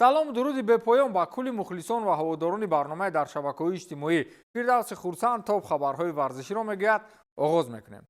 Салому дуруди бепоён ба кулли мухлисон ва ҳаводорони барномаи дар шабакаҳои иҷтимоӣ. Фирдавси Хурсанд топ хабарҳои варзиширо мегӯяд. Оғоз мекунем.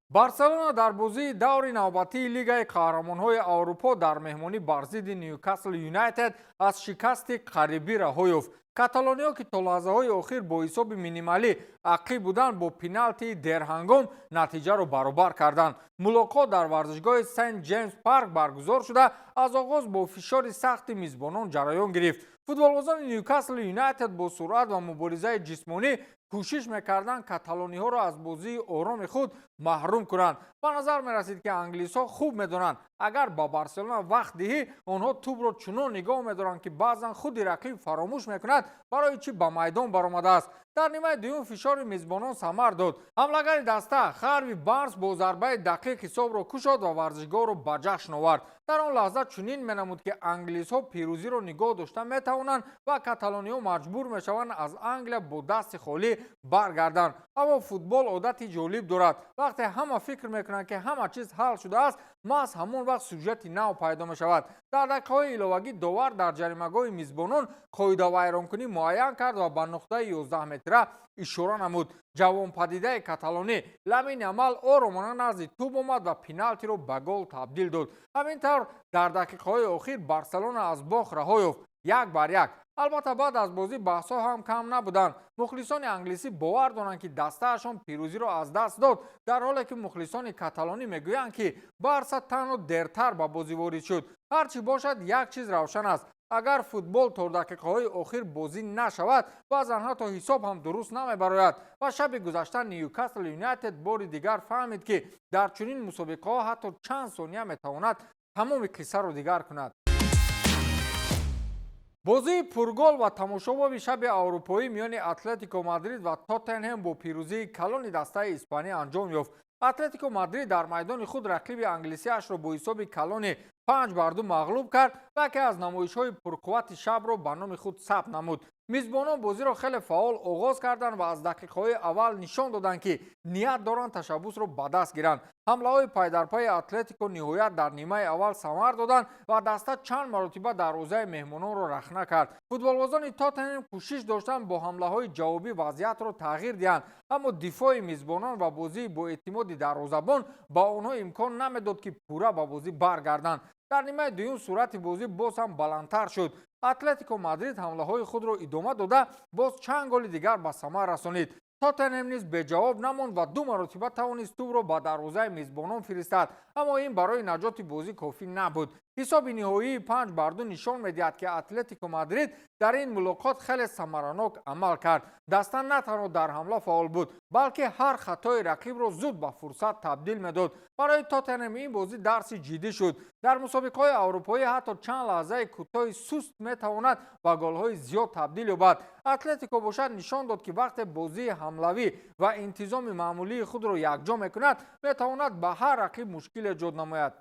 Барселона дар бозии даври навбатии Лигаи қаҳрамонҳои Аврупо дар меҳмонӣ бар зидди Ньюкасл Юнайтед аз шикасти қарибӣ раҳо ёфт. Каталониҳо, ки то лаҳзаҳои охир бо ҳисоби минималӣ ақиб буданд, бо пеналти дерҳангом натиҷаро баробар карданд. Мулоқот дар варзишгоҳи Сент Ҷеймс Парк баргузор шуда, аз оғоз бо фишори сахти мизбонон ҷараён гирифт. Футболбозони Ньюкасл Юнайтед бо суръат ва муборизаи ҷисмонӣ кӯшиш мекарданд каталониҳоро аз бозии ороми худ маҳрум кунанд. Ба назар мерасид, ки англисҳо хуб медонанд: агар ба Барселона вақт диҳӣ, онҳо тӯбро чунон нигоҳ медоранд, ки баъзан худи рақиб фаромӯш мекунад, барои чӣ ба майдон баромадааст. Дар нимаи дуюм фишори мизбонон самар дод. Ҳамлагари даста Харви Барнс бо зарбаи дақиқ ҳисобро кушод ва варзишгоҳро ба ҷашн овард. Дар он лаҳза чунин менамуд, ки англисҳо пирӯзиро нигоҳ дошта метавонанд ва каталониҳо маҷбур мешаванд аз Англия бо дасти холӣ баргарданд. Аммо футбол одати ҷолиб дорад: вақте ҳама фикр мекунанд, ки ҳама чиз ҳал шудааст, маҳз ҳамон вақт сюжети нав пайдо мешавад. Дар дақиқаҳои иловагӣ довар дар ҷаримагоҳи мизбонон қоидавайронкунӣ муайян кард ва ба нуқтаи 11 метра ишора намуд. Ҷавонпадидаи каталонӣ Ламин Ямал оромона назди тӯб омад ва пеналтиро ба гол табдил дод. Ҳамин тавр, дар дақиқаҳои охир Барселона аз бохт раҳо ёфт, 1-1. Албатта, баъд аз бозӣ баҳсҳо ҳам кам набуданд. Мухлисони англисӣ бовар доранд, ки дастаашон пирӯзиро аз даст дод, дар ҳоле ки мухлисони каталонӣ мегӯянд, ки Барса танҳо дертар ба бозӣ ворид шуд. Ҳар чӣ бошад, як чиз равшан аст: агар футбол то дақиқаҳои охир бозӣ нашавад, баъзан ҳатто ҳисоб ҳам дуруст намебарояд. Ва шаби гузашта Ньюкасл Юнайтед бори дигар фаҳмид, ки дар чунин мусобиқаҳо ҳатто чанд сония метавонад тамоми қиссаро дигар кунад. Бозии пургол ва тамошобоби шаби аврупоӣ миёни Атлетико Мадрид ва Тоттенҳем бо пирӯзии калони дастаи испанӣ анҷом ёфт. Атлетико Мадрид дар майдони худ рақиби англисиашро бо ҳисоби калони 5-2 мағлуб кард ва яке аз намоишҳои пурқуввати шабро ба номи худ сабт намуд. Мизбонон бозиро хеле фаъол оғоз карданд ва аз дақиқаҳои аввал нишон доданд, ки ният доранд ташаббусро ба даст гиранд. Ҳамлаҳои пайдарпайи Атлетико ниҳоят дар нимаи аввал самар доданд ва даста чанд маротиба дарвозаи меҳмононро рахна кард. Футболбозони Тоттенҳем кӯшиш доштанд бо ҳамлаҳои ҷавобӣ вазъиятро тағйир диҳанд, аммо дифои мизбонон ва бозии боэътимоди дарвозабон ба онҳо имкон намедод, ки пурра ба бозӣ баргарданд. Дар нимаи дуюм суръати бозӣ боз ҳам баландтар шуд. Атлетико Мадрид ҳамлаҳои худро идома дода, боз чанд голи дигар ба самар расонид. Тоттенҳем низ беҷавоб намонд ва ду маротиба тавонист тӯбро ба дарвозаи мизбонон фиристад, аммо ин барои наҷоти бозӣ кофӣ набуд. Ҳисоби ниҳоии 5-2 нишон медиҳад, ки Атлетико Мадрид дар ин мулоқот хеле самаранок амал кард. Даста на танҳо дар ҳамла фаъол буд, балки ҳар хатои рақибро зуд ба фурсат табдил медод. Барои Тоттенҳем ин бозӣ дарси ҷиддӣ шуд: дар мусобиқаҳои аврупоӣ ҳатто чанд лаҳзаи кӯтоҳи суст метавонад ба голҳои зиёд табдил ёбад. Атлетико бошад, нишон дод, ки вақте бозии ҳамлавӣ ва интизоми маъмулии худро якҷо мекунад, метавонад ба ҳар рақиб мушкил эҷод намояд.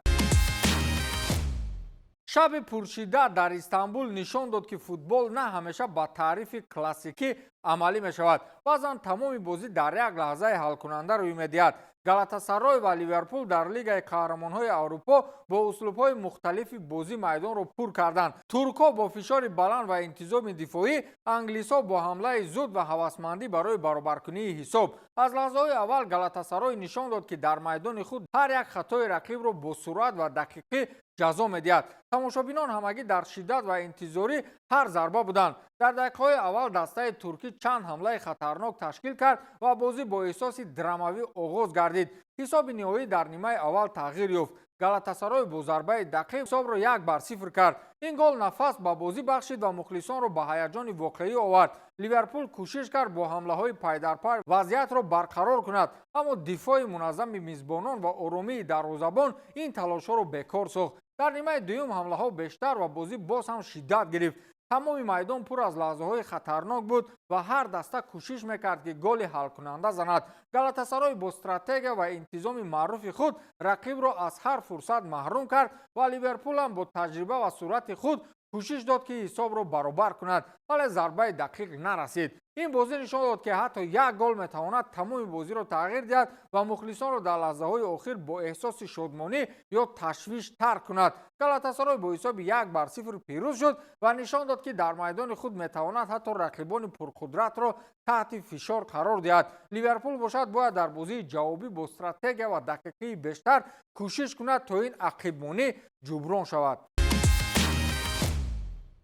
Шаби пуршиддат дар Истанбул нишон дод, ки футбол на ҳамеша ба таърифи классикӣ амалӣ мешавад. Баъзан тамоми бозӣ дар як лаҳзаи ҳалкунанда рӯй медиҳад. Галатасарой ва Ливерпул дар Лигаи қаҳрамонҳои Аврупо бо услубҳои мухталифи бозӣ майдонро пур карданд. Туркҳо бо фишори баланд ва интизоми дифоӣ, англисҳо бо ҳамлаи зуд ва ҳавасмандӣ барои баробаркунии ҳисоб. Аз лаҳзаҳои аввал Галатасарой нишон дод, ки дар майдони худ ҳар як хатои рақибро бо суръат ва дақиқӣ ҷазо медиҳад. Тамошобинон ҳамагӣ дар шиддат ва интизорӣ ҳар зарба буданд. Дар дақиқаҳои аввал дастаи туркӣ чанд ҳамлаи хатарнок ташкил кард ва бозӣ бо эҳсоси драмавӣ оғоз гардид. Ҳисоби ниҳоӣ дар нимаи аввал тағйир ёфт. Галатасарой бо зарбаи дақиқ ҳисобро 1-0 кард. Ин гол нафас ба бозӣ бахшид ва мухлисонро ба ҳаяҷони воқеӣ овард. Ливерпул кӯшиш кард бо ҳамлаҳои пайдарпай вазъиятро барқарор кунад, аммо дифои муназзами мизбонон ва оромии дарвозабон ин талошҳоро бекор сохт. Дар нимаи дуюм ҳамлаҳо бештар ва бозӣ боз ҳам шиддат гирифт. Тамоми майдон пур аз лаҳзаҳои хатарнок буд ва ҳар даста кӯшиш мекард, ки голи ҳалкунанда занад. Галатасарой бо стратегия ва интизоми маъруфи худ рақибро аз ҳар фурсат маҳрум кард ва Ливерпулам бо таҷриба ва суръати худ. Кӯшиш дод, ки ҳисобро баробар кунад, вале зарбаи дақиқ нарасид. Ин бозӣ нишон дод, ки ҳатто як гол метавонад тамоми бозиро тағйир диҳад ва мухлисонро дар лаҳзаҳои охир бо эҳсоси шодмонӣ ё ташвиш тарк кунад. Галатасарой бо ҳисоби 1-0 пирӯз шуд ва нишон дод, ки дар майдони худ метавонад ҳатто рақибони пурқудратро таҳти фишор қарор диҳад. Ливерпул бошад, бояд дар бозии ҷавобӣ бо стратегия ва дақиқии бештар кӯшиш кунад, то ин ақибмонӣ ҷуброн шавад.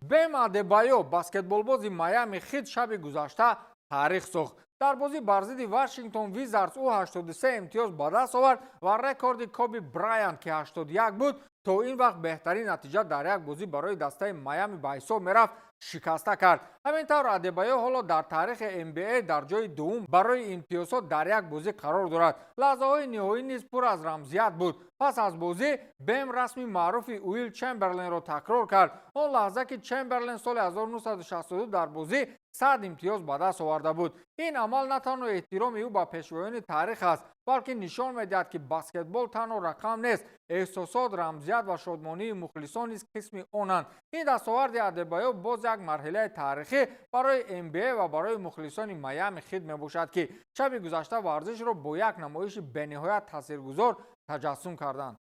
Бем Адебайо, баскетболбози Майами Хит, шаби гузашта таърих сохт. Дар бозӣ бар зидди Вашингтон Визардс ӯ 83 имтиёз ба даст овард ва рекорди Коби Брайант, ки 81 буд, то ин вақт беҳтарин натиҷа дар як бозӣ барои дастаи Майами ба ҳисоб мерафт, шикаста кард. Ҳамин тавр, Адебайо ҳоло дар таърихи NBA дар ҷои дуввум барои имтиёзҳо дар як бозӣ қарор дорад. Лаҳзаҳои ниҳоӣ низ пур аз рамзият буд. Пас аз бозӣ Бем расми маъруфи Уилт Чемберленро такрор кард, он лаҳза, ки Чемберлен соли 1962 дар бозӣ 100 имтиёз ба даст оварда буд. Ин амал на танҳо эҳтироми ӯ ба пешвоёни таърих аст, балки нишон медиҳад, ки баскетбол танҳо рақам нест: эҳсосот, рамзият ва шодмонии мухлисон низ қисми онанд. Ин дастоварди Адебайо боз як марҳилаи таърихӣ барои NBA ва барои мухлисони Майами Хит мебошад, ки шаби гузашта варзишро бо як намоиши бениҳоят таъсиргузор таҷассум карданд.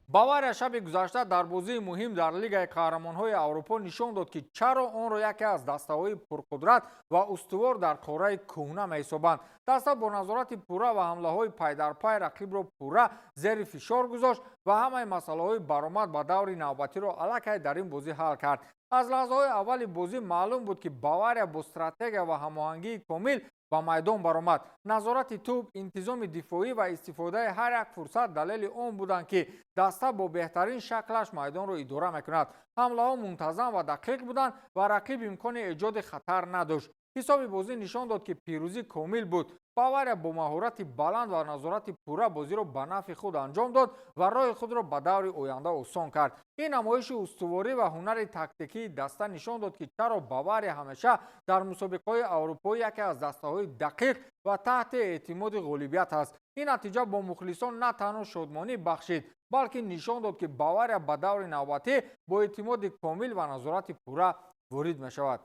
Бавария шаби гузашта дар бозии муҳим дар Лигаи қаҳрамонҳои Аврупо нишон дод, ки чаро онро яке аз дастаҳои пурқудрат ва устувор дар қораи кӯҳна меҳисобанд. Даста бо назорати пурра ва ҳамлаҳои пайдарпай рақибро пурра зери фишор гузошт ва ҳамаи масъалаҳои баромад ба даври навбатиро аллакай дар ин бозӣ ҳал кард. Аз лаҳзаҳои аввали бозӣ маълум буд, ки Бавария бо стратегия ва ҳамоҳангии комил ба майдон баромад. Назорати тӯб, интизоми дифоӣ ва истифодаи ҳар як фурсат далели он буданд, ки даста бо беҳтарин шаклаш майдонро идора мекунад. Ҳамлаҳо мунтазам ва дақиқ буданд ва рақиб имкони эҷоди хатар надошт. Ҳисоби бозӣ нишон дод, ки пирӯзӣ комил буд. Бавария бо маҳорати баланд ва назорати пурра бозиро ба нафъи худ анҷом дод ва роҳи худро ба даври оянда осон кард. Ин намоиши устуворӣ ва ҳунари тактикии даста нишон дод, ки чаро Бавария ҳамеша дар мусобиқаҳои аврупоӣ яке аз дастаҳои дақиқ ва таҳти эътимоди ғолибият аст. Ин натиҷа бо мухлисон на танҳо шодмонӣ бахшид, балки нишон дод, ки Бавария ба даври навбатӣ бо эътимоди комил ва назорати пурра ворид мешавад.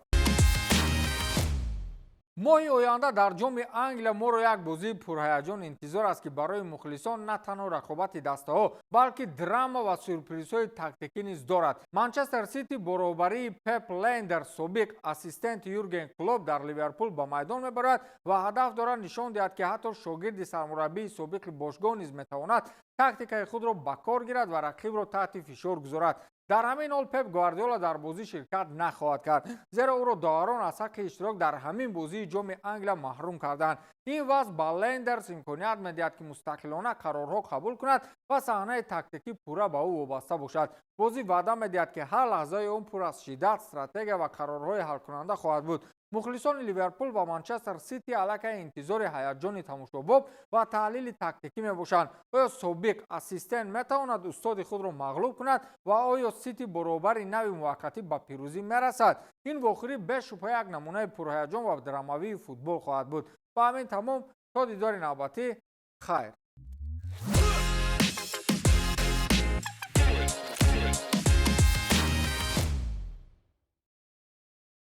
Моҳи оянда дар Ҷоми Англия моро як бозии пурҳаяҷон интизор аст, ки барои мухлисон на танҳо рақобати дастаҳо, балки драма ва сюрпризҳои тактикӣ низ дорад. Манчестер Сити бо роҳбарии Пеп Лейндерс, собиқ ассистенти Юрген Клоп дар Ливерпул, ба майдон мебарад ва ҳадаф дорад нишон диҳад, ки ҳатто шогирди сармураббии собиқи бошгоҳ низ метавонад тактикаи худро ба кор гирад ва рақибро таҳти фишор гузорад. Дар ҳамин ҳол, Пеп Гвардиола дар бозӣ ширкат нахоҳад кард, зеро ӯро доварон аз ҳаққи иштирок дар ҳамин бозии Ҷоми Англия маҳрум карданд. Ин вазъ ба Лейндерс имконият медиҳад, ки мустақилона қарорҳо қабул кунад ва саҳнаи тактикӣ пурра ба ӯ вобаста бошад. Бозӣ ваъда медиҳад, ки ҳар лаҳзаи он пур аз шиддат, стратегия ва қарорҳои ҳалкунанда хоҳад буд. Мухлисони Ливерпул ва Манчестер Сити аллакай интизори ҳаяҷони тамошобоб ва таҳлили тактикӣ мебошанд. Оё собиқ ассистент метавонад устоди худро мағлуб кунад ва оё Сити бо роҳбари нави муваққатӣ ба пирӯзӣ мерасад? Ин вохӯрӣ бешубҳа як намунаи пурҳаяҷон ва драмавии футбол хоҳад буд. Ба ҳамин тамом. То дидори навбатӣ, хайр.